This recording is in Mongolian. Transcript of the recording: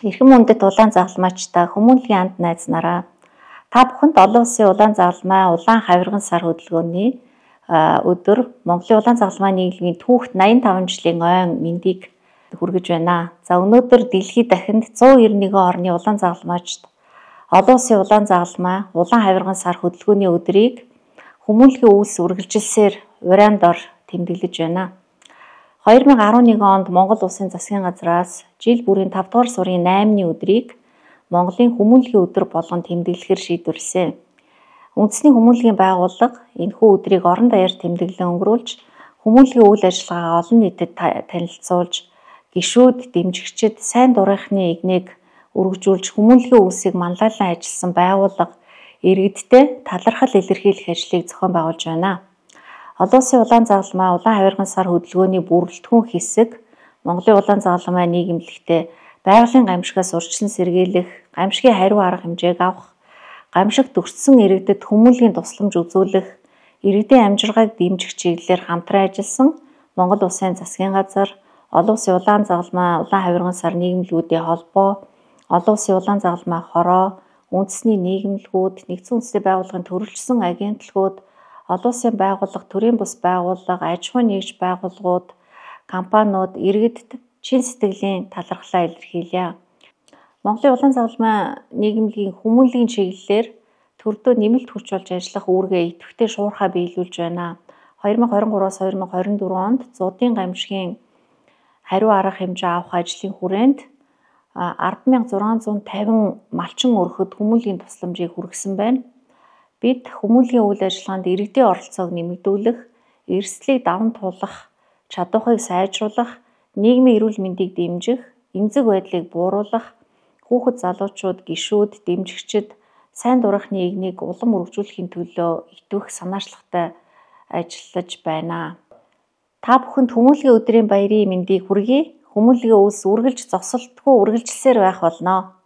Эрхэм хүндэт улаан загалмайчдаа, хүмүүнлэгийн анд найз нараа, та бүхэнд олон улсын улаан загалмай улаан хавирган сар хөдөлгөөний өдөр Монголын улаан загалмай нийгмийн түүхт 85 жилийн ойн мэндийг хүргэж байна. За өнөөдөр дэлхийд дахинд 191 орны улаан загалмайчид олон улсын улаан загалмай улаан хавирган сар хөдөлгөөний өдрийг хүмүүнлэгийн үйлс үргэлжилсээр урайн дор тэмдэглэж байна. 2011 онд Монгол Улсын засгийн газраас жил бүрийн 5 дугаар сарын 8-ны өдрийг Монголын хүмүүнлэгийн өдөр болгон тэмдэглэхээр шийдвэрлэсэн. Үндэсний хүмүүнлэгийн байгууллага энэхүү өдрийг орон даяар тэмдэглэн өнгөрүүлж, хүмүүнлэгийн үйл ажиллагаагаа олон нийтэд танилцуулж, гишүүд, дэмжигчид сайн дурынхны эгнээг өргөжүүлж, хүмүүнлэгийн үйлсийг манлайлан ажилласан байгууллага иргэдтэй талархал илэрхийлэх ажлыг зохион байгуулж байна. Олон улсын улаан загалмай улаан хавирган сар хөдөлгөөний бүрэлдэхүүн хэсэг Монголын улаан загалмай нийгэмлэгтээ байгалийн гамшигаас урьдчилан сэргийлэх, гамшигын хариу арга хэмжээг авах, гамшигт өртсөн иргэдэд хүмүүнлэгийн тусламж үзүүлэх, иргэдийн амжиргааг дэмжих чиглэлээр хамтран ажилласан Монгол Улсын засгийн газар, олон улсын улаан загалмай улаан хавирган сар нийгэмлэгүүдийн холбоо, олон улсын улаан загалмай хороо, үндэсний нийгэмлэгүүд, нэгдсэн үндэсний байгууллагын төрөлжсөн агентлагууд, олон улсын байгууллага, төрийн бус байгууллага, аж ахуйн нэгж байгууллагууд, компаниуд иргэдэд чин сэтгэлийн талархлаа илэрхийлье. Монголын улаан загалмай нийгэмлэгийн хүмүүнлэгийн чиглэлээр төрдөө нэмэлт хүч болж ажиллах үүргээ идэвхтэй шуурхай биелүүлж байна. 2023-аас 2024 онд зуудын гамшигын хариу арга хэмжээ авах ажлын хүрээнд 10,650 малчин өрхөд хүмүүнлэгийн тусламжийг хүргэсэн байна. Бид хүмүүнлэгийн үйл ажиллагаанд иргэдийн оролцоог нэмэгдүүлэх, эрсдлийг даван туулах, чадварыг сайжруулах, нийгмийн эрүүл мэндийг дэмжих, эмзэг байдлыг бууруулах, хүүхэд залуучууд, гишүүд, дэмжигчид сайн дурынхны эгнээг улам өргөжүүлэхийн төлөө идэвх санаачлагтай ажиллаж байна. Та бүхэнд хүмүүнлэгийн өдрийн баярын мэндийг хүргэе. Хүмүүнлэгийн үйлс үргэлж зогсолтгүй үргэлжилсээр байх болно.